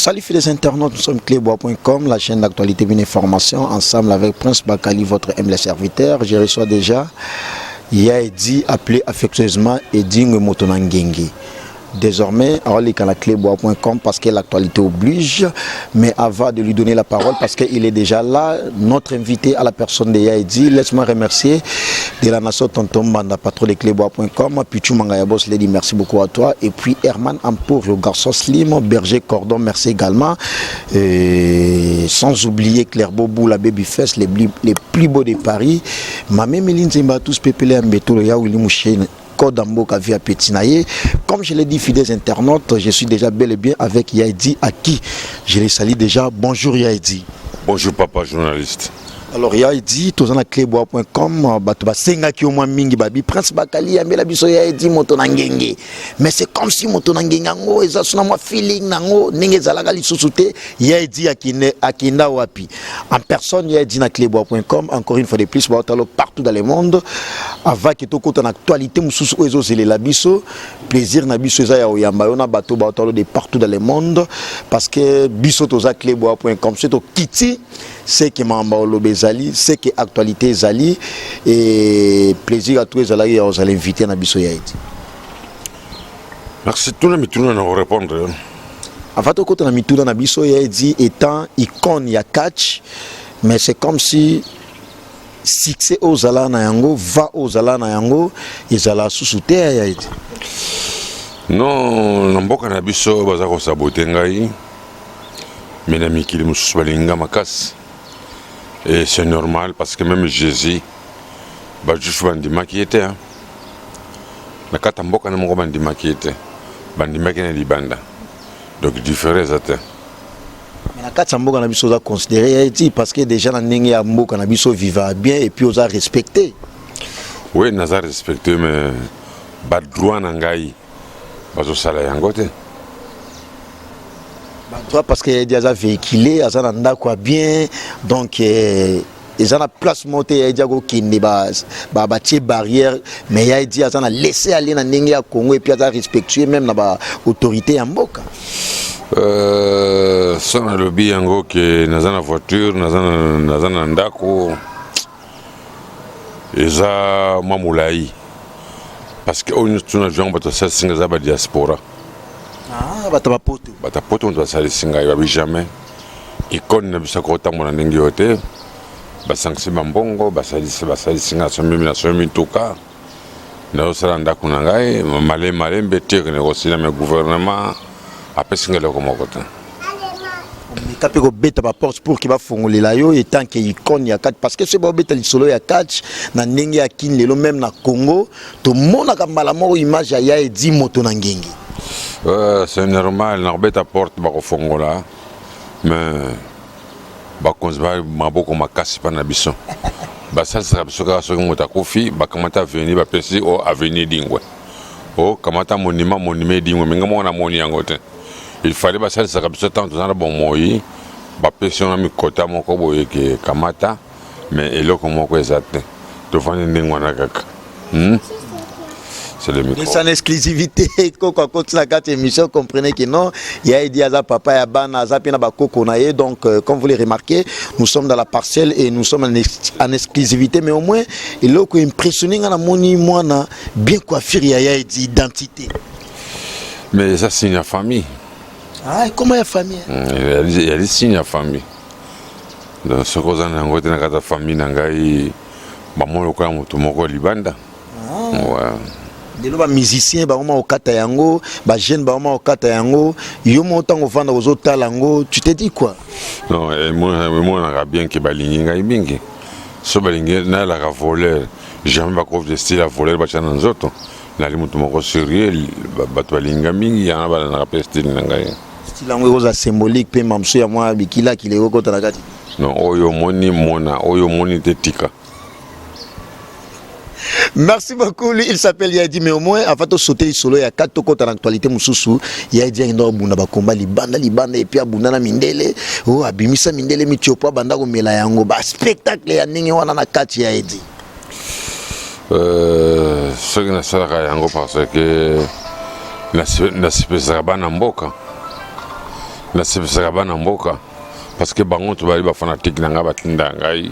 Salut fidèles internautes, nous sommes clébois.com, la chaîne d'actualité une information, ensemble avec Prince Bakali, votre humble serviteur. Je reçois déjà Yaedi, appelé affectueusement Edingwe Motonangenge. Désormais, aoleka na clébois.com parce que l'actualité oblige. Mais avant de lui donner la parole, parce qu'il est déjà là, notre invité à la personne de Yaedi, laisse-moi remercier de la nation Tonton Banda, patron de clébois.com, Pichu Mangaya Boss Lady, merci beaucoup à toi. Et puis Herman Ampour, garçon Slim, Berger Cordon, merci également. Et sans oublier Claire Bobou, la Babyface, les plus beaux de Paris. Mamé Méline Zemba, tous Pépélé Mbetolo, Ya Willy Mouché, code Mboka via Petit Naye. Comme je l'ai dit, fidèles internautes, je suis déjà bel et bien avec Yaedi, à qui je les salue déjà. Bonjour Yaedi. Bonjour papa journaliste. Alors Yaedi, toza na clébois.com, bato basengaki au moins mingi babi Prince Bakali yambela biso Yaedi moto na ngenge. Mais c'est comme si moto na ngenge yango eza sona mwa feeling nango ndenge ezalaka lisusu te. Yaedi akende akenda wapi? En personne Yaedi na clébois.com, encore une fois de plus baotalo partout dans le monde avant que tokota na actualité mosusu oyo ezozelela biso. Plaisir na biso eza ya oyamba yo na bato baotalo de partout dans le monde, parce que biso toza clébois.com, soki tokiti, c'est que makambo oloba ezali, c'est que actualité ezali. Et plaisir à tout ezalaki ya ozala invité na biso, Yaedi. Merci. Tuna mituna na korépondre. Avant tokota na mituna na biso, Yaedi, étant icône ya catch, mais c'est comme si succès oyo ozala na yango, va oyo ozala na yango, ezala susu te, Yaedi. Non, na mboka na biso baza kosaboter ngai, mais na mikili mosusu balingi nga makasi et c'est normal, parce que même Jésus, bajuifs bandimaki ye te, hein. Na kati ya mboka na moko bandimaki ye te, bandimaki na libanda, donc différé eza te. Mais na kati ya mboka na biso oza considéré, Yaedi, parce que déjà na ndenge ya mboka na biso vivre bien et puis oza respecté. Oui, naza respecté, mais badroit na ngai bazosala yango te. Badroit, parce que Yaedi aza véhiculé, aza na ndako ya bien, donc eza na place moko te Yaedi akokende batie barrière. Mais Yaedi aza na laisser aller na ndenge ya Congo et puis aza respectueux même na baautorité ya mboka. So nalobi yango ke naza na voiture, naza na ndako, eza mwa molai, parce que oyo nyonso tuna yango, bato basalisi ngai eza badiaspora. Ah, bato bapoto. Bato ya poto, moto basalisi ngai, babi jamais icône na biso akotambola ndenge oyo te. Basangisi bambongo, basalisi ngai, nasombi mituka, nazosala ndako na ngai malembe malembe te ekende kosila, mais gouvernement apesi ngai eloko moko te. Omeka mpe kobeta baporte pour ke bafongolela yo étant que icône ya catch? Parce que soki baobeta lisolo ya catch na ndenge ya Kini lelo, même na Congo, tomonaka mbala moko image ya Yaedi moto na ngenge. C'est normal, nakobeta porte, bakofongola, mais bakonzi ba maboko makasi mpa na biso. Basalisaka biso kaka soki moto akufi, bakamata avenue, bapesi o avenue Edingwe, o kamata monument, monument Edingwe. Mais nga moko namoni yango te. Il fallait basalisaka biso ntango toza na bomoi, bapesi wana mikota moko boye ke kamata, mais eloko moko eza te, tovandi ndenge wana kaka, C'est le micro. C'est en exclusivité. Koko akoti na kati émission, comprenez que non, Yaedi aza papa ya bana, aza pe na bakoko na ye. Donc, comme vous le remarquez, nous sommes dans la parcelle et nous sommes en exclusivité. Mais au moins, eloko impressionné nga na moni mwana bien coiffure ya Yaedi, identité. Mais eza signe ya famille. Ah, comment ya famille? Eyali signe ya famille. Donc soki oza na yango te na kati ya famille na ngai, bamoni lokola moto moko libanda. Ouais. Lelo bamusicien bakoma kokata yango, bajeune bakoma kokata yango. Yo moko ntango ovanda kozotala yango, tu te dis quoi? Non, emonaka bien ke balingi ngai mingi. So balingi nayalaka voleur, jamais bakofi style ya voleur batya na nzoto. Nali motu moko sérieux, bato balinga mingi, yango balandaka mpe style na ngai. Style yango ekozala symbolique mpe mamosu ya mwa bikilakila ekokota na kati. Non, oyo omoni mona, oyo omoni te, tika. Merci beaucoup. Lui, il s'appelle Yadi, mais au moins, avant de sauter solo, il y a quatre côtés dans l'actualité mususu. Yadi a abunda ba combat libanda libanda et puis abunda na mindele. Oh, abimisa mindele mitiopo banda ko mela yango ba spectacle ya ndenge wana na kati ya Yadi. Soki nasalaka yango parce que nasepesaka bana mboka. Nasepelisaka bana mboka parce que bango to bali bafanatike na ngai, batinda ngai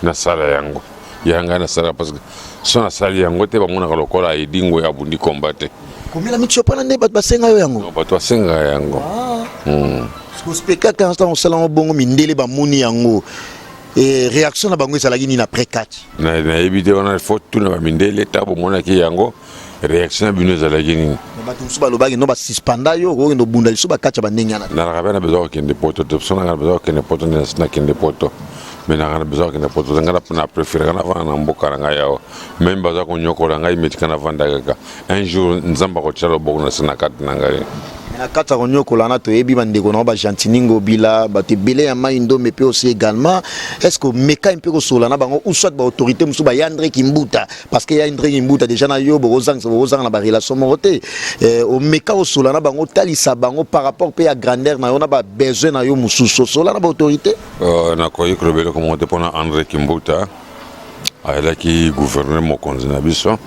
nasala yango. Ya ngai nasala parce que so nasali yango te, bamonaka lokola Edingwe abundi komba te. Komela mitiopa na nde bato basenga yo yango? Bato basengaka yango. Spectacle ntango osala yango bongo, mindele bamoni yango, réaction na bango ezalaki nini après catch? Nayebi te wana, faut tuna bamindele. Ntango bomonaki yango, réaction na bino ezalaki nini? Bato mosusu balobaki no basuspenda yo, okokende obunda lisusu bakati ya bandenge wana. Nalaka mpe na besoin kokende poto te. So nanga na besoin kokende poto, nakende poto, mais nanga na besoin kokende poto te. Ngai na préféraka navanda na mboka na ngai awa. Même baza konyokola ngai, metika navanda kaka. Un jour Nzambe akotia loboko na se na kati na ngai. Na kati ya konyokola wana, toyebi bandeko na baGentiny Ngobila, bato ebele ya Mai Ndombe mpe aussi également. Est ce que omekai mpe kosola na bango ou soit baautorité mosusu, baya André Kimbuta? Parce que ya André Kimbuta déjà na yo bokozangisa, bokozanga na barelation moko te. Omeka kosola na bango, otalisa bango par rapport mpe ya grandeur na yo na babesoin na yo mosusu, osola na baautorité? Nakoki koloba eloko moko te mpona André Kimbuta. Ayelaki gouverneur mokonzi na biso,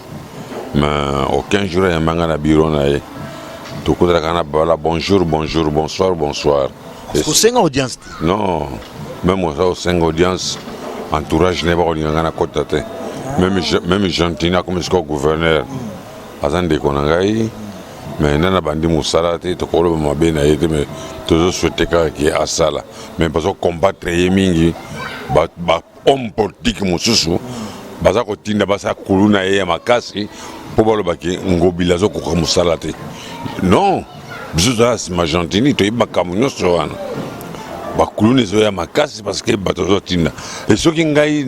mais aucun jour ayambanga na bureau na ye. Tokutalaka na bala bonjour bonjour, bonsoir bonsoir. Kosenga audience te? Non, même oza kosenga audience, entourage na ye bakolinga ngai na kota te. Même Gentiny akomi sikoyo gouverneur, aza ndeko na ngai, mais nde na bandi mosala te, tokoloba mabe na ye te. Mais tozosouhaiter kaka ke asala, mais bazocombattre ye mingi. Homme politique mosusu baza kotinda basala kulu na ye ya makasi mpo balobaki Ngobila azokoka mosala te. Non, biso toza na nsima Gentiny, toyebi makambo nyonso wana. Bakuluna ezoya makasi parce que bato bazotinda. E soki ngai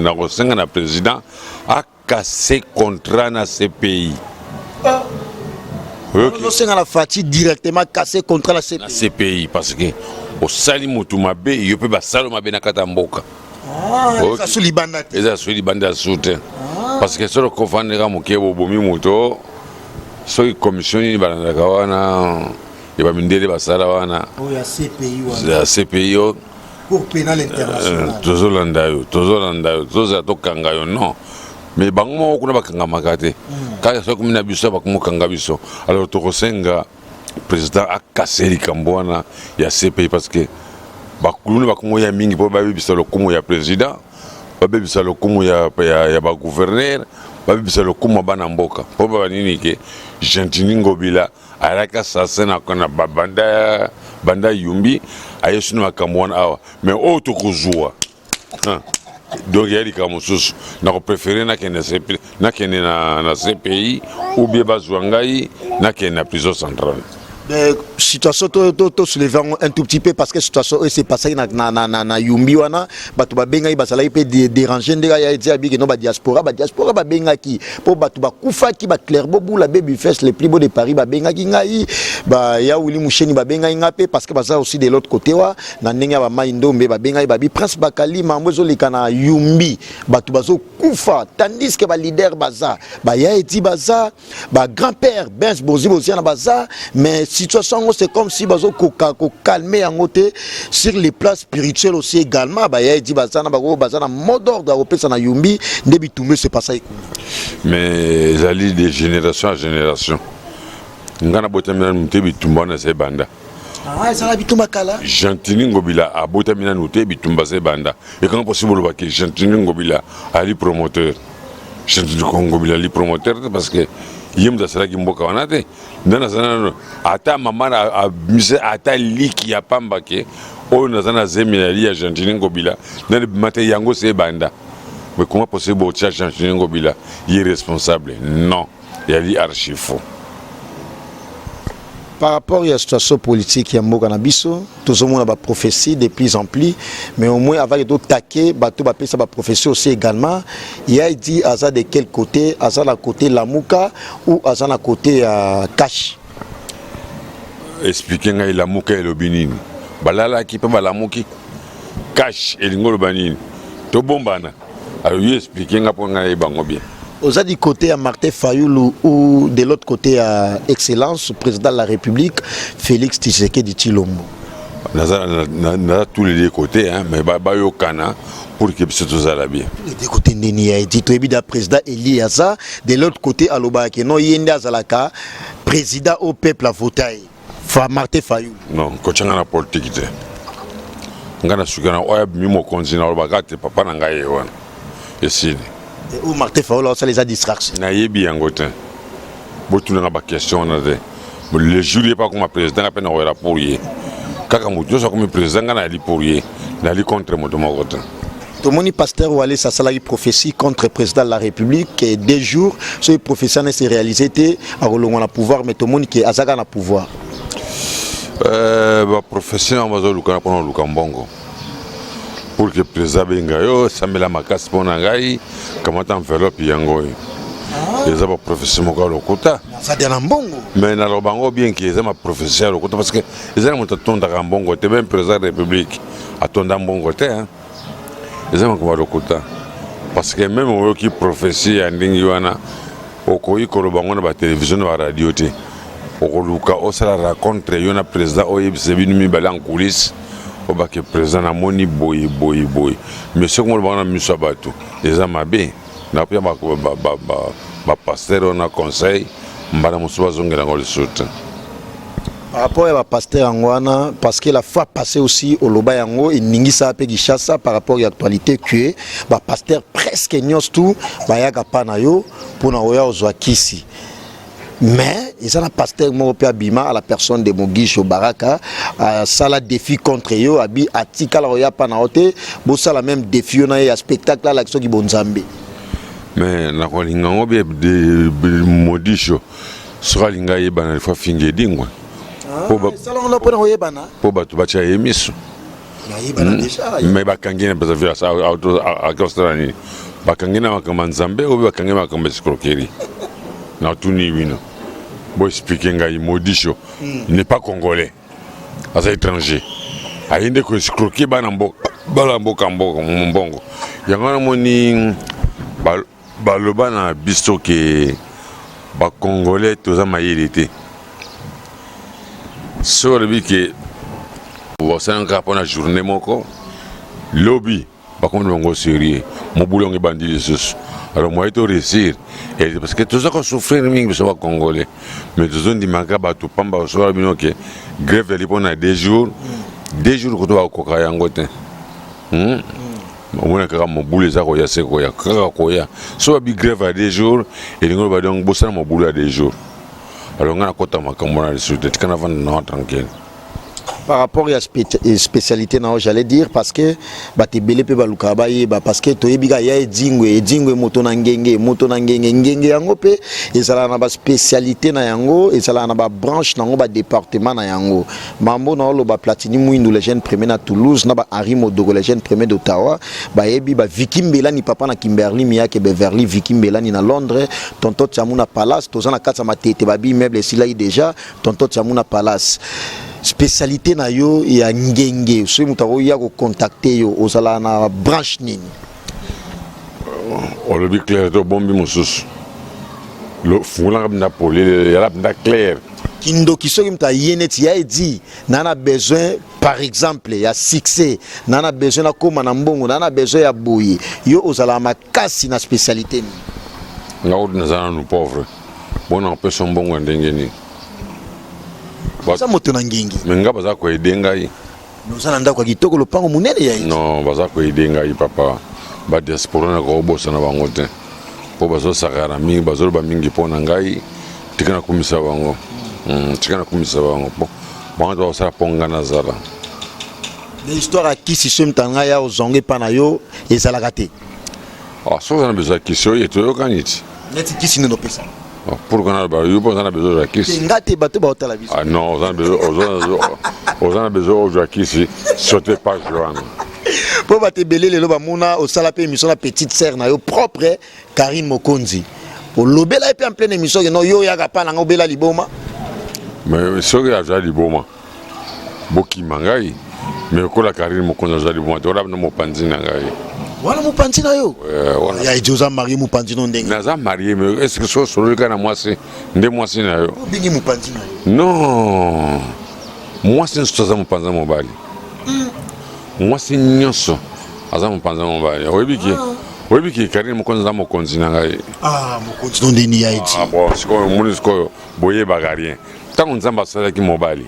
nakosenga na président acasser contrat na CPI. Osenga na Fatshi directement casser contrat na CPI? Na CPI, parce que osali motu mabe, yo mpe basali mabe na kati ya mboka. Eza su libanda te? Eza su libanda ya su te, parce que soki okofandeka moke, bobomi moto, soki commission nini balandaka wana ya bamindele basala wana. Ya CPI o. Cour pénale internationale. Tozolanda yo, tozolanda yo, tozala tokanga yo. Non, mais bango moko kuna bakangamaka te. Kaka soki komi na biso, bakomokanga biso. Alors tokosenga président acasser likambo wana ya CPI, parce que bakuluna bakomoya mingi mpo babebisa lokumu ya président, babebisa lokumu ya bagouverneur, babebisa lokumu ya bana mboka. Mpo banini ke Gentiny Ngobila ayalaki assassin na banda banda Yumbi, aye sino makambo wana awa. Mais oyo tokozwa donc ya likambo mosusu, nakopréférer nakende na CPI ou bien bazwa ngai nakende na prison centrale. Situation to soulever yango un tout petit peu, parce que situation oyo s'est passé na Yumbi wana, bato babengaki, bazalaki mpe déranger ndenge aya edi abiki no badiaspora babengaki mpo bato bakufaki. Baclerbo Bula, Baby Fes, le plus beau de Paris, babengaki ngai, baya Wili Musheni babengaki ngai mpe, parce que baza aussi de l'autre côté wa na ndenge ya bamai Ndombe. Babengaki babi: "Prince Bakali, mambo ezoleka na Yumbi, bato bazokufa, tandis que baleader baza, baya eti baza bagrand père Bens Bozi Boziana baza, mais situation yango, c'est comme si bazokoka kocalmer yango te." Sur les places spirituelles aussi également, baya edi baza na bango, baza na mot d'ordre ya kopesa na Yumbi nde bitumba se pasa ekuna. Mais ezali de génération à génération. Ngai nabotami nanu te, bitumba wana eza ebanda. Ezala bitumba kala. Gentiny Ngobila abotami nanu te, bitumba eza ebanda. Ekanga possible olobaki Gentiny Ngobila ali promoteur? Gentiny Ngobila ali promoteur te, parce que ye moto asalaki mboka wana te. Nde naza nano, ata mama amise ata liki ya pamba ke oyo naza na zemi ya li ya Gentiny Ngobila, nde bima te. Yango se ebanda. Mais comment possible otia Gentiny Ngobila ye responsable? Non, yali archi faux. Par rapport ya situation politique ya mboka na biso, tozomona baprophétie de plus en plus. Mais au moins avant totake bato bapesa baprophétie aussi également, ya dit aza de quel côté? Aza na côté Lamuka ou aza na côté ya Cash? Explique ngai, Lamuka elobi nini? Balalaki mpe balamuki. Cash elingi oloba nini? Tobombana. Alors yo explique nga mpo ngai nayeba yango bien. Oza du côté ya Martin Fayulu ou de l'autre côté ya Excellence président de la République Félix Tshisekedi Tshilombo? Naza naza tous les deux côtés, hein, mais bayokana pour que biso tozala bien. Tous les deux côtés ndeni ya edi? Toyebi da président eli aza de l'autre côté, alobaka ke non, ye nde azalaka président au peuple avota ye. Fa Martin Fayulu. Non, kotya nga na politike te. Nga na suka na oyo abimi mokonzi na olobaka te papa na ngai ye wana. Esili. Oyo Martin Fayulu asala eza distraction. Nayebi yango te. Botuna nga ba question wana te. Le jour ye pa akoma président nga mpe nakoyela pour ye. Kaka moto nyonso akomi président nga nayali pour ye. Nayali contre moto moko te. Tomoni pasteur Walesa asalaki prophétie contre président de la République et 2 jours soki prophétie wana se réalisé te, akolongwa na pouvoir, mais tomoni ke aza kaka na pouvoir. Baprophétie yango bazoluka mpona koluka mbongo pour que président abenga yo, sambela makasi mpo na ngai, kamata enveloppe yango oyo. Eza baprophétie moko ya lokuta. Aza dia na mbongo. Mais naloba yango bien ke eza baprophétie ya lokuta, parce que eza na moto atondaka mbongo te. Même président ya République atonda mbongo te, hein. Eza makambo ya lokuta, parce que même oyoki prophétie ya ndenge wana, okoki koloba yango na batelevizio, na baradio te. Okoluka osala rencontre yo na président, oyebisa bino mibale en coulisse, obake président namoni boye boye boye. Mais soki moloba na miso ya bato, eza mabe. Napia bapasteur oyo na conseil, mbala mosusu bazongela yango lisusu te. Par rapport ya bapasteur yango wana, parce que la fois passée aussi oloba yango, eningisa mpe Kinshasa par rapport ya actualité que bapasteur presque nyonso tu bayaka mpa na yo mpona oya ozwa kisi. Mais eza na pasteur moko mpe abima à la personne de Mogisho Baraka, asala défi contre yo, abi atikala koya mpa na yo te. Bosala même défi yo na ye ya spectacle, alaki soki bonzambe. Mais nakolinga yango bie Modisho, soki alinga ayebana, il faut afinga Edingwe. Esalango mpona koyebana. Mpo bato batya ye miso. Nayebana déjà. Mais bakangi na Brazzaville, akosala nini? Bakangi na makambo ya Nzambe oyo bakangi makambo ya escroquerie. Natuni bino, boexpliquer ngai. Modisho n'est pas congolais, aza étranger, aye nde koescroquer bana mboka, bana mboka mboka mbongo. Yango namoni baloba na biso ke bacongolais toza mayele te. Soki olobi ke basalanga kaka mpona journée moko, lobi bakomi na bango sérieux, mobulu yango ebandi lisusu. Alors moyen to réussir, parce que toza kosouffrir mingi biso bacongolais, mais tozondimaka bato pamba. Soki bino ke grève yali mpona 2 jours, 2 jours koto bakokoka yango te. Omona kaka mobulu eza koya se koya, kaka koya. So babi grève ya 2 jours, elingi oloba donc bosala mobulu ya 2 jours. Alors ngai nakɔta makambo na lisusu te, tika navanda nanga tranquille. Par rapport ya spécialité na yo, j'allais dire, parce que bato ebele mpe balukaka bayeba, parce que toyebi kaka ya Edingwe, Edingwe moto na ngenge, moto na ngenge. Ngenge yango mpe ezalaka na baspécialité na yango, ezalaka na babranche na yango, badépartement na yango. Mambo na oloba, Platini Mwindu, le jeune premier na Toulouse, na ba Henri Modogo, le jeune premier d'Ottawa, bayebi ba Viki Mbelani, papa na Kimberly Miyake, Beverly Viki Mbelani na Londres, tonton Tiamu na Palace, toza na kati ya Matete, babi immeuble esilaki déjà, tonton Tiamu na Palace. Spécialité na yo ya ngenge, soki moto akoya kocontacter yo, ozala na branche nini? Olobi clair te, obombi mosusu. Fungolanga mpenza polele, yala mpenza clair. Kindoki, soki moto aye neti ya edi na besoin par exemple ya succès, na besoin nakóma na mbongo, na besoin ya boye, yo ozalaka makasi na spécialité nini? Nga kutu naza nanu pauvre, bona kopesa mbongo ya ndenge nini? Oza moto na ngengi. Mais nga baza koaider ngai. Oza na ndako ya kitoko, lopango monene ya Non, baza koaider ngai papa. Badiaspora na kobosana bango te, mpo bazosakana mingi, bazoloba mingi mpo na ngai. Tika nakumisa bango, tika nakumisa bango, mpo bango te bakosala mpo ngai nazala. Histoire ya kisi, soki moto ngai ya ozonga epa na yo, ezalaka te? Soki oza na besoin ya kisi, oye, toyokani ti. Neti kisi nini opesa? Pourquoi naloba? Yo mpo oza na besoin ya kisi? Nga te, bato baotala biso. Ah non, oza na besoin ozwa kisi, saute page wana. Mpo bato ebele lelo bamona osala mpe émission na petite sœur na yo propre, Karine Mokonzi, olobela ye mpe en pleine émission ke no, yo oyaka mpa nanga, obela liboma. Mais soki aza liboma, bokima ngai. Mais okola Karine Mokonzi aza liboma te, wana na mopanzi na ngai. Wana mopanzi na yo? Ya Edi, oza marié, mopanzi no ndenge? Naza marié, mais est ce que so osololi kaka na mwasi nde mwasi na yo? Obengi mopanzi na yo? Non, mwasi nyonso aza mopanzi ya mobali. Mwasi nyonso aza mopanzi ya mobali. Oyebi ke Karine Mokonzi aza mokonzi na ngai. Ah, mokonzi no ndeni ya Edi? Ah, bon, sikoyo omoni, sikoyo boyebaka rien. Ntango Nzambe asalaki mobali,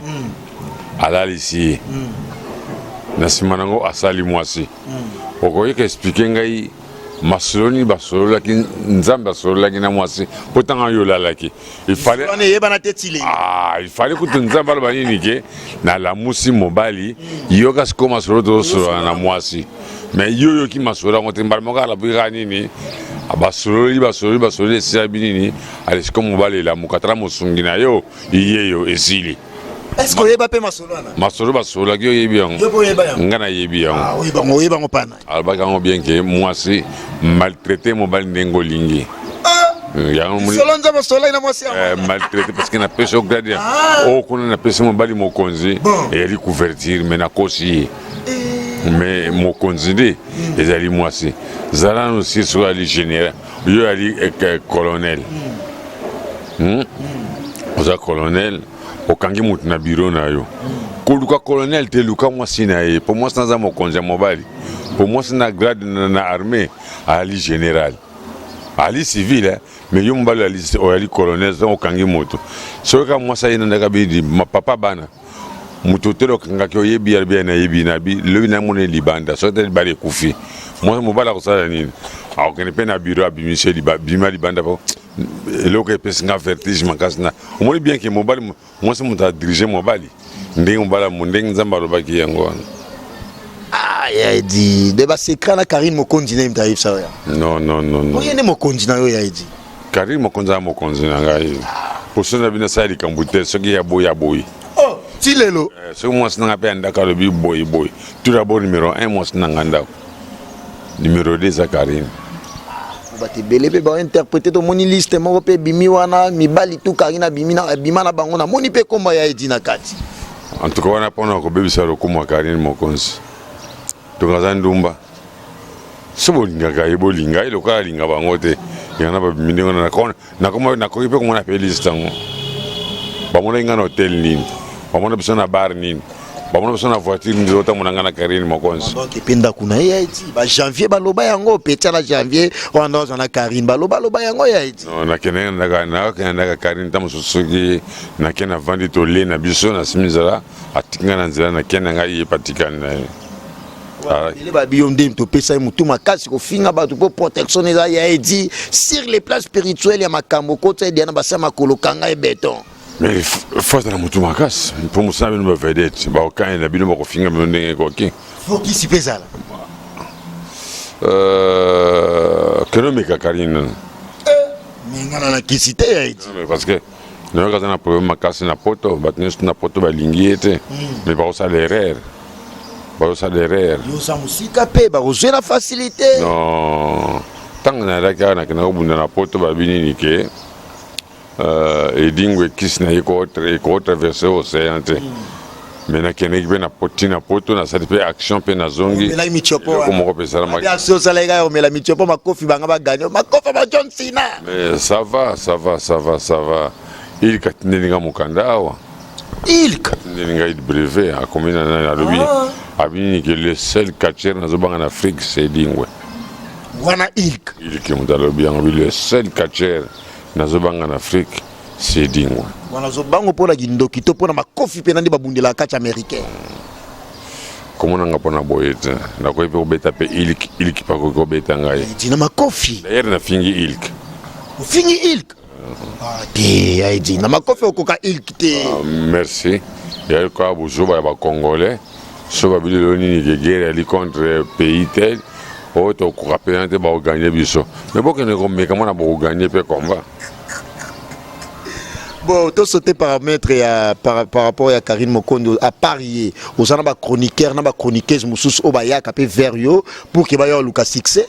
alalisi ye, na nsima nango asali mwasi. Okoki koexpliquer ngai masolo nini basololaki, Nzambe asololaki na mwasi? Mpo ntango oyo olalaki, il fallait Wana eyebana te ti lelo. Ah, il fallait kutu Nzambe aloba nini ke nalamusi mobali, yoka sikoyo masolo tozosolola na mwasi. Mais yo oyoki masolo yango te. Mbala moko alabuki kaka nini, basololi, basololi, basololi, esila binini. Ale, sikoyo mobali elamuka, tala mosungi na yo ye yo, esili. Est ce que oyeba mpe masolo wana? Masolo basololaki, oyebi yango? Yo mpe oyeba yango? Nga nayebi yango. Ah, oyeba yango, oyeba yango pana. Alobaki yango bien ke mwasi, maltraité mobali ndenge olingi. Yango Solo Nzambe asololaki na mwasi yango? Maltraité parce que napesi yo grade oyo kuna, napesi mobali mokonzi. Eyali couverture, mais nakosi ye, mais mokonzi nde ezali mwasi. Zala nanu si soki ali général, yo ali colonel. Oza colonel, okangi motu na bureau na yo. Koluka colonel te, luka mwasi na ye, mpo mwasi naza mokonzi ya mobali, mpo mwasi na grade na armée ali général, ali civil, eh? Mais yo mobali oyali colonel, ntango okangi moto, soki kaka mwasi aye na ndaka bidi papa bana moto otele okangaki, oyebi alobi ye nayebi na bi lobi namoni libanda, soki te libala ekufi. Mwasi mobali akosala nini? Akokende mpe na bureau, abimisi bima libanda, po eloko epesi nga vertige makasi. Na omoni bien ke mobali, mwasi moto adirige mobali ndenge mobali, ndenge Nzambe alobaki yango wana. Ah, ya Edi, de basecret na Karine Mokonzi na ye moto ayebisa yo? Non, non, non, non. Oye nde mokonzi na yo, ya Edi? Karine Mokonzi aza mokonzi na ngai. Poso na bino asala likambo te, soki ya boyi, ya boyi. Oh, ti lelo? Soki mwasi na ngai mpe ya ndako alobi boyi boyi, tout d'abord numéro 1 mwasi na ngai ndako, numéro 2 eza Karine. Bato ebele mpe bainterprete. Tomoni liste moko mpe ebimi wana, mibali tu Karine abimi na abima na bango, namoni mpe komba ya Edi na kati. En tout cas, wana mpona kobebisa lokumu ya Karine Mokonzi. Donc aza ndumba. So bolingaka ye, bolinga ye lokola alinga bango te. Yango na babimi ndenge wana. Nakoki mpe komona mpe liste yango. Bamonaki ngai na hotel nini, bamona biso na bar nini, bamona biso na voiture nini, otamona ngai na Karine Mokonzi. Donc epe ndako na ye, ya Edi, bajanvier baloba yango, petia na janvier wana oza na Karine, balobaloba yango, ya Edi. Non, nakende ndaka, nakende ndaka Karine. Ntango mosusu soki nake, navandi, tolie na biso, nasimi nzela, atiki ngai na nzela, nakende na ngai, ye patikani na ye. Ebele babi yo nde topesa ye motu makasi kofinga bato mpo protection eza ya Edi sur le plan spirituel ya makambo okota edi na basa makolo kanga ye beton. Mais faut azala motu makasi, mpo mosala bino bavedette bakokani na bino, bakofinga bino ndenge ekoki. Fokisi mpe ezala. Kende omeka Karine nano. Me nga na nakisi te, ya Edi. Mais parce que nayoka aza na problème makasi na Poto. Bato nyonso na Poto balingi ye te, mais bakosala erreur, bakosala erreur. Yoza mosika mpe bakozwe na facilité. Non, ntango nayalaki awa, nakenda kobunda na Poto, babi nini ke Edingwe ekisi na ye ekotraverse océan te. Mais nakendeki mpe na ntina Poto, nasali mpe action mpe nazongi. Omelaki mitiopo? Eloko moko mpe esalamaki. Action osalaki kaka omela mitiopo, makofi banga baganye, makofi ba John Cena. Mais ça va, ça va, ça va, ça va. Ilka atindeli nga mokanda awa. Ilka? Atindeli ngai brevet, akomi na nani, alobi abi nini ke le seul catcheur nazobanga na Afrique, c'est Edingwe. Wana Ilka? Ilke moto alobi yango, bi le seul catcheur nazobanga na Afrique, c'est Edingwe. Wana ozobango mpona kindoki to mpona makofi mpe na nde babundelaka kati américain? Komonanga mpona boye te, nakoki mpe kobeta mpe Ilk, Ilk mpe akoki kobeta ngai. Edi na makofi? D'ailleurs nafingi Ilk. Ofingi Ilk? Ah, te, ya Edi, na makofi okoka Ilk te. Ah, merci. Yali kaka bozoba ya bacongolais. So babi lelo nini ke guerre yali contre pays tel oyo, tokoka mpena te, bakoganye biso. Mais bokende komeka mwana, bokoganye mpe combat. Bon, tosaute paramètre ya par rapport ya Karine Mokondo. À part ye, oza na bachroniqueur na bachroniqueuse mosusu oyo bayaka mpe vers yo pour ke baya oluka succès?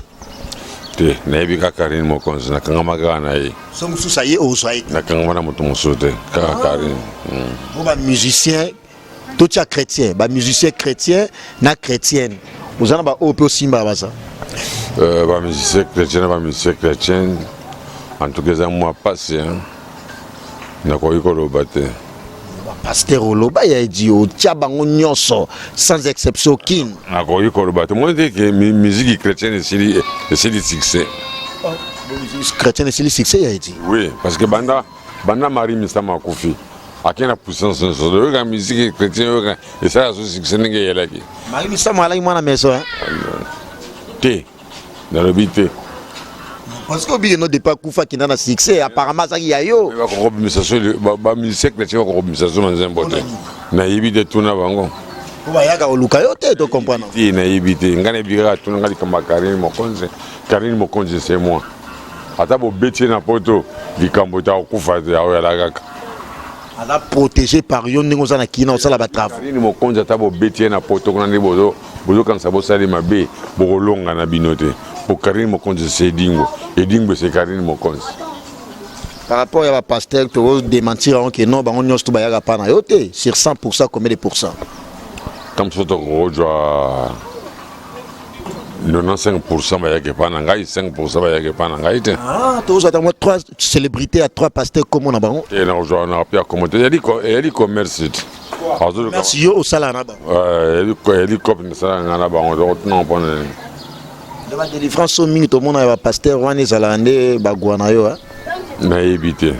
Te, nayebi kaka Karine Mokonzi, nakangama kaka na ye. So mosusu aye, ozwa ye te? Nakangama na moto mosusu te, kaka Karine. Bo bamusicien, totia chrétien, bamusicien chrétien na chrétienne, oza na baoyo mpe osimbaka baza? Bamusicien chrétien na bamusicien chrétienne, en tout cas eza mwa pasi, hein? Nakoki koloba te. Bapaster oloba, ya Edi, otia bango nyonso sans exception aucune. Nakoki koloba te. Omoni te ke musique chrétienne esili succès? Chrétienne esili succès, ya Edi? Oui, parce que banda Marie Misama akufi. Akei na puissance nyonso. Oyoka musique chrétien, oyoka esala so succès ndenge eyelaki. Marie Misamu alaki mwana maison hein? Te, nalobi te. Parce que obiki no depuis akufa akenda na succès, apparemment azalaki ya yo. Bakokobimisa so ba musicien chrétien bakokobimisa so banzembo te. Nayebi te, tuna bango. Po bayaka koluka yo te, to comprendre. Te, nayebi te. Ngai nayebi kaka tuna ngai likambo ya Karine Mokonzi. Karine Mokonzi, c'est moi. Ata bobeti ye na poto, likambo te, akokufa te, akoyala kaka. Aza protégé par yo ndenge oza na kina osala ba travaux. Karine Mokonzi, ata bobeti ye na poto kuna nde bozokanisa bosali mabe, bokolonga na bino te. Po Karine Mokonzi, c'est Edingwe. Edingwe, c'est Karine Mokonzi. Par rapport ya ba pasteur, to démentir yango ke non, bango nyonso to bayaka pa na yo te. Sur 100%, combien de pourcent? Comme so tokozwa 95% bayaki epai na ngai, 5% bayaki epai na ngai te. Ah, tozwa ata mwa 3 célébrité ya 3 pasteur kombo na bango. Te, nakozwa na pia kombo te, eyali commerce te. Commerce yo osalaka na bango? Eyali cope nasalaka ngai na bango, tokotuna mpona nini. Nde ba délivrance oyo mingi tomona ya ba pasteur wana ezalaka nde bagwa na yo? Nayebi te.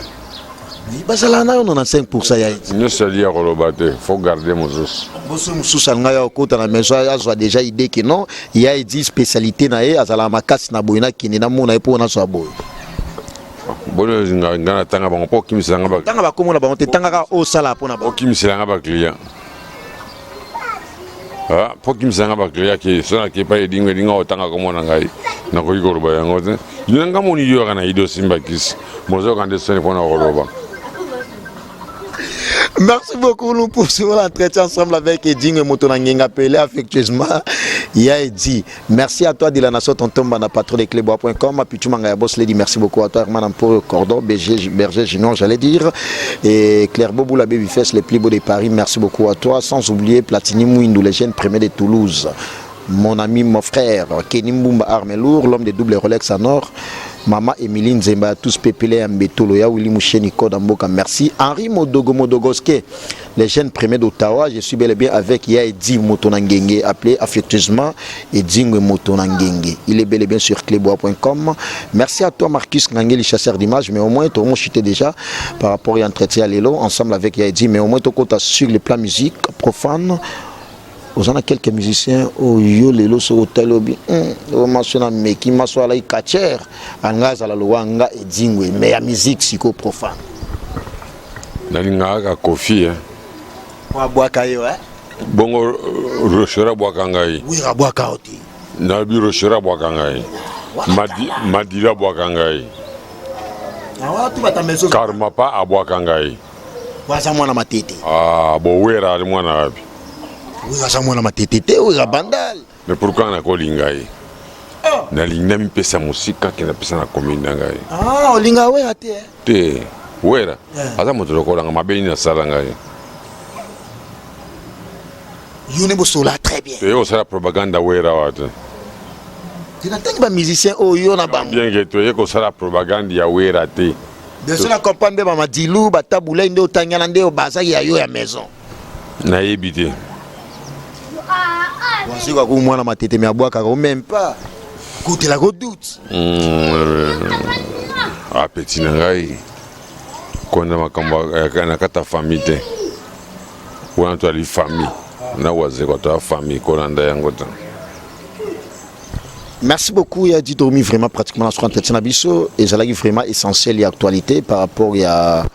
Bazalaka na yo 95% ya nyonso ali ya koloba te, faut garder mosusu. Boso mosusu alinga ya kokota na maison, azwa déjà idée ke non, ya edi spécialité na ye azalaka makasi na boye, nakende namona ye mpo nazwa boye. Boni ngai natanga bango mpo okimisela nga? Tanga bakomona bango te, tanga kaka oyo osalaka mpo na bango. Okimisela nga baclient, mpo okimisela nga baclient ke so nake epai Edingwe, elinga otanga komona ngai, nakoki koloba yango te. Nga moni yo kaka na ide osimba kisi, bozoyoka nde soni mpona koloba. Merci beaucoup. Nous poursuivons l'entretien ensemble avec Edingwe Motonangenga, appelé affectueusement Ya Edi. Merci à toi de la nation, tonton Bana, patron de cleboa.com. Puis tu m'as boss lady. Merci beaucoup à toi, Herman Ampo, Cordon, Berger, Berger Junior, j'allais dire. Et Claire Bobou, la baby face, les plus beaux de Paris. Merci beaucoup à toi. Sans oublier Platini Mouindou, les jeunes premiers de Toulouse. Mon ami, mon frère, Kenny Mbumba Armelour, l'homme de double Rolex en or. Maman Emeline Nzemba, tous Pépélé Mbetolo, ya Willy Moucheni Kodamboka, merci. Henri Modogo Modogoske, les jeunes premiers d'Ottawa, je suis bel et bien avec Ya Edi Motonangenge, appelé affectueusement Edingwe Motonangenge. Il est bel et bien sur cleboa.com. Merci à toi Marcus Ngangeli, chasseur d'images, mais au moins tout le monde chutait déjà par rapport à l'entretien à Lelo, ensemble avec Ya Edi, mais au moins tout compte sur le plan musique profane. Oza na quelques musiciens oyo lelo soki otali obi oyo maso na meki maso alaki catcher anga azala lowa nga Edingwe, mais ya musique sikoyo profane. Nalingaka kaka Kofi, eh. Po abwaka yo, eh? Bongo Rochero abwaka ngai. Wera abwaka yo te. Nalobi Rochero abwaka ngai, Madilo abwaka ngai, Karmapa abwaka ngai. Aza mwana Matete. Ah, bowera ali mwana wapi? Wera aza mwana Matete te, Wera Bandal. Mais pourquoi nakolinga ye? Nalingi namipesa mosika, ke napesa na commune na ngai. Ah, olinga Wera te? Te, Wera aza moto lokolanga, mabe nini asala ngai? Yo nde bosola très bien. Toye kosala propagande Wera wa te. Te, natangi bamusicien oyo yo na bango. Bien ke toye kosala propagande ya Wera te. Bien sûr, na comprendre nde bamadilu batabulai nde otangana nde bazaki ya yo ya maison. Nayebi te. Waziko aku mwana Matete, me abwakaka o même pas kotelaka o doute. Apeti na ngai konda makambo na kati ya famille te. Wana toali famille na Wazekwa, toya famille, kolanda yango te. Merci beaucoup Ya Edi Dromi, vraiment pratiquement na entretien na biso ezalaki vraiment essentiel ya actualité par rapport ya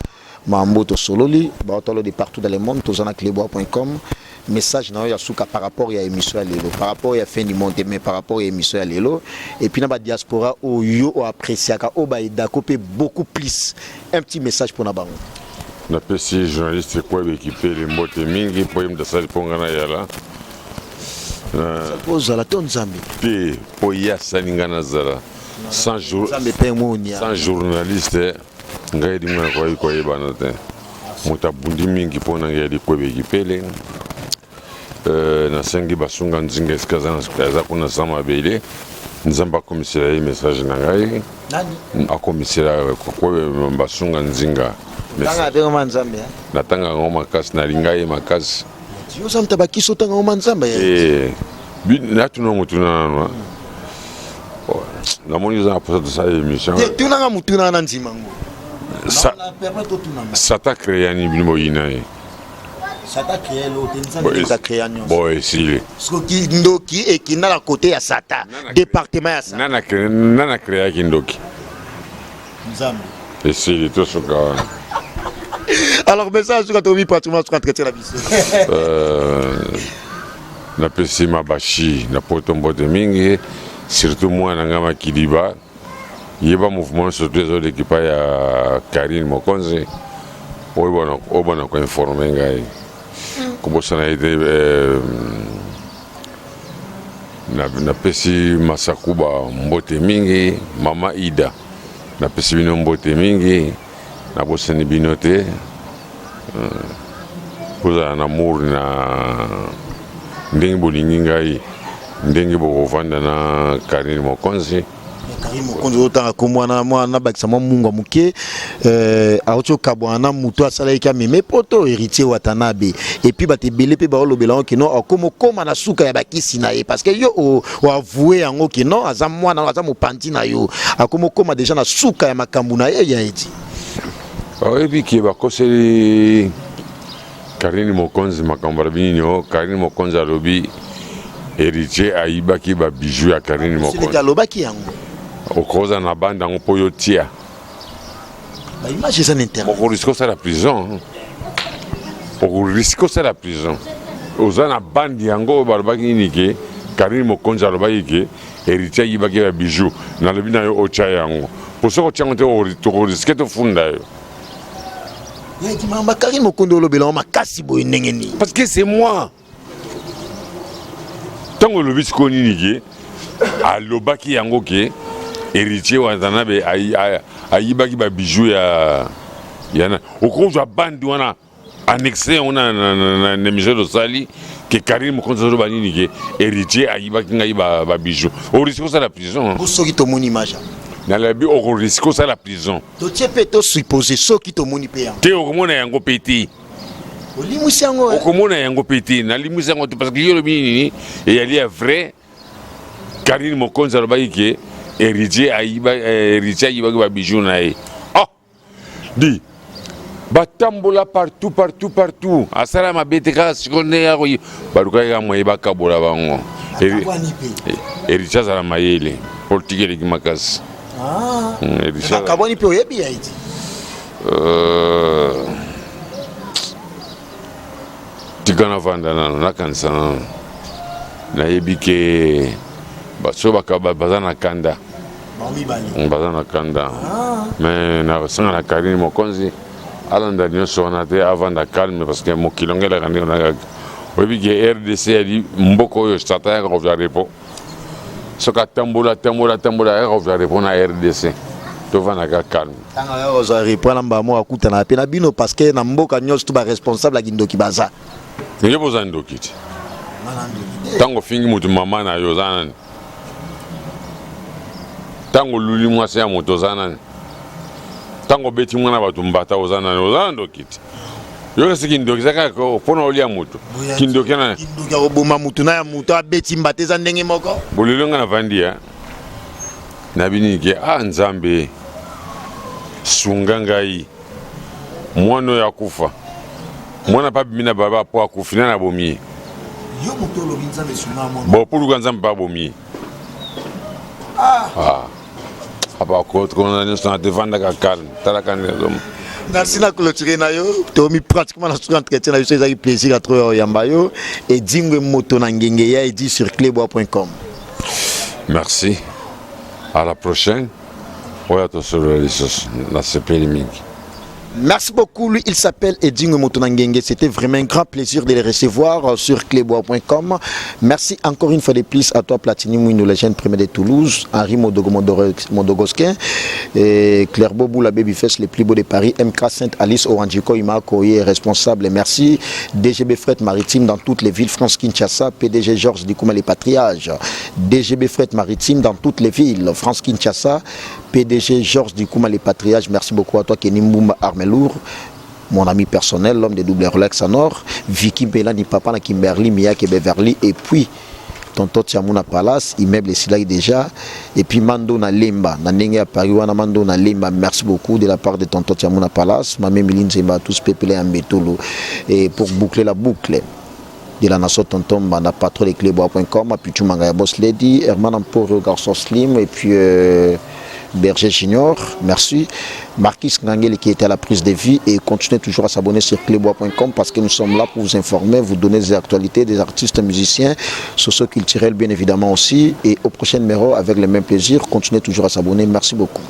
mambo tosololi baotalo de partout dans le monde. Toza na cleboa.com. Message na yo ya suka par rapport ya émission ya lelo, par rapport ya fin du monde, mais par rapport ya émission ya lelo, et puis na ba diaspora oyo oappréciaka, oyo baaidaka mpe beaucoup plus, un petit message mpona bango. Napesi journaliste Kwebeki mpe mbote mingi mpo ye moto asali mpo ngai nayala. Ozala to Nzambe. Te, mpo ye asali ngai nazala sans jour, Nzambe mpe monia. Sans journaliste, ngai Edingwe nakoki koyebana te. Moto abundi mingi mpo na ngai yali Kwebeki Pele. Nasengi basunga nzinga esika aza kuna sa mabele, Nzambe akomisela ye message na ngai. Nani? Akomisela basunga nzinga. Tanga mpe ngoma Nzambe. Natanga yango makasi, nalinga ye makasi. Yo oza moto bakisi, otanga ngoma Nzambe. Natuna motuna nano, namoni oza na posa tosala émission. Te, tunanga motuna wana, ndima ngo. Sa, Satan créa ni bino boyina ye. Satan créa eloko te, Nzambe nde créa nyonso. Bon esili. Soki ndoki ekinda na côté ya Satan, département ya Satan. Nana créa nana créa kindoki. Nzambe. Esili tosuka wana. Alors message suka tomi pratiquement suka entretien na biso. Euh, napesi mabashi na poto mbote mingi surtout mwana nga makiliba yeba mouvement surtout ezoleka epai ya Carine Mokonzi oyo bana koinforme ngai kobosana ye te. Eh, napesi Masakuba mbote mingi, mama Ida napesi bino mbote mingi, nabosani bino te. Bozala na amour na ndenge bolingi ngai, ndenge bokovanda na Karine Mokonzi. Karine Mokonzi otanga kombo wana, mwa nabakisa mwa mungwa moke. Auti okabwana na moto asalaki ameme poto Héritier Watanabe, et puis bato ebele mpe baolobela yango kino akoma okóma na suka ya bakisi na ye, parce que yo oavoue yango kino aza mwana, aza mopanzi na yo, akoma okóma déjà na suka ya makambo na ye ya eti. Oyebi ke bakoseli Karine Mokonzi makambo. Alobi nini? O Karine Mokonzi alobi Héritier ayibaki babijoux ya Karine Mokonzi. Alobaki yango. Okoza na bande yango mpo yo tia. Baimage eza na internet. Okoriske osala prison, okoriske osala prison. Oza na bande yango oyo balobaki nini? Ke Karine Mokonzi alobaki ke Héritier ayibaki babijoux. Nalobi na yo, otya yango, po soki otya yango te, tokoriske tofunda yo. Mama Karine Mokonzi, olobela yango makasi boye ndenge nini? Parce que c'est moi. Ntango olobi sikoyo nini ke alobaki yango ke Héritier Watanabe ayibaki babijoux ya yana, okozwa bande wana, annexe yango na émission tosali ke Karine Mokonzi azoloba nini, ke Héritier ayibaki ngai babijoux. Oriske osala prison. Soki tomoni image? Nalobi okoriske osala prison. Totie mpe, tosuppose soki tomoni mpe yango. Te, okomona yango mpe te. Olimwisi yango. Okomona yango mpe te, nalimwisi yango te, parce que yo olobi nini eyali ya vrai. Karine Mokonzi alobaki ke Héritier ayiba, Héritier ayibaki babijoux na ye. Oh di batambola partout, partout, partout, asala mabe te. Kaka sikoyo ndenge ya balukaki kaka moye bakabola bango. Héritier azala mayele, politike eleki makasi. Bakabwani mpe, oyebi ya eti. Tika navanda nano, nakanisa nano. Nayebi ke so baza na kanda, baza na kanda, mais nasanga na Karine Mokonzi alanda nyonso wana te, avanda calme, parce que mokili ongo elaka ndenge na oyebi ke RDC yali mboka oyo Satan yaka kozwa repos. Soki atambola, atambola, atambola, ayaka kozwa repos na RDC. Tovandaka calme. Ntango aya kozwa repos na mbamo, akutanaka mpe na bino, parce que na mboka nyonso to baresponsable ya kindoki baza. Yo boza ndoki te. Ntango ofingi motu mama na yo, oza nani? Ntango oluli mwasi ya moto, oza nani? Ntango obeti mwana bato mbata, oza nani? Oza na ndoki te. Yoka, soki ndoki eza kaka mpona olia moto, kindoki na Kindoki ya koboma motu na ya moto abeti mbata eza ndenge moko. Bolelo nga navandi ya nabini ke a Nzambe sunga ngai, mwana oyo akufa, mwana mpe abimi na baba po akufi, nani abomi ye? Yo moto olobi Nzambe sunga mwana. Bon, poluka Nzambe mpe abomi ye. Ah, apa kona nyonso na te, vandaka calme, talaka ndenge azoma. Merci na clôture na yo. Tomi pratiquement na suka entretien na biso. Ezalaki plaisir ya trop ya oyamba yo, Edingwe Moto na Ngenge ya Edi sur cleboa.com. Merci, à la prochaine. Oyo tosolola lisusu, nasepeli mingi. Merci beaucoup. Lui, il s'appelle Edingwe Motonangenge. C'était vraiment un grand plaisir de le recevoir sur cleboa.com. Merci encore une fois de plus à toi, Platini Mouinou, la jeune première de Toulouse, Henri Modogo Modogosquin, et Claire Bobou, la Babyface, le plus beau de Paris, MK Sainte Alice Oranjiko, Ima Koye, responsable. Merci. DGB Fret Maritime dans toutes les villes, France Kinshasa, PDG Georges Dikouma, les Patriages. DGB Fret Maritime dans toutes les villes, France Kinshasa, PDG Georges Dikouma, les Patriages. Merci beaucoup à toi, Kenny Mbumba Armelour, mon ami personnel, l'homme de double Rolex en or, Vicky Bellani, papa na Kimberly, Miyake Beverly, et puis Tonton Tiamuna Palace, immeuble esilaki déjà. Et puis Mando na Lemba, na ndenge ya Paris wana Mando na Lemba, merci beaucoup de la part de Tonton Tiamuna Palace, Mamé Milinzemba, tous pepele ya Mbetolo. Et pour boucler la boucle de la nation Tonton Mbanda, patron de cleboa.com, Pichu Mangaya Boss Lady, Herman Amporo, Garçon Slim, et puis Berger Junior, merci. Marquis Ngangeli qui était à la prise de vie et continuez toujours à s'abonner sur cleboa.com parce que nous sommes là pour vous informer, vous donner des actualités des artistes, musiciens, socio-culturels bien évidemment aussi. Et au prochain numéro, avec le même plaisir, continuez toujours à s'abonner. Merci beaucoup.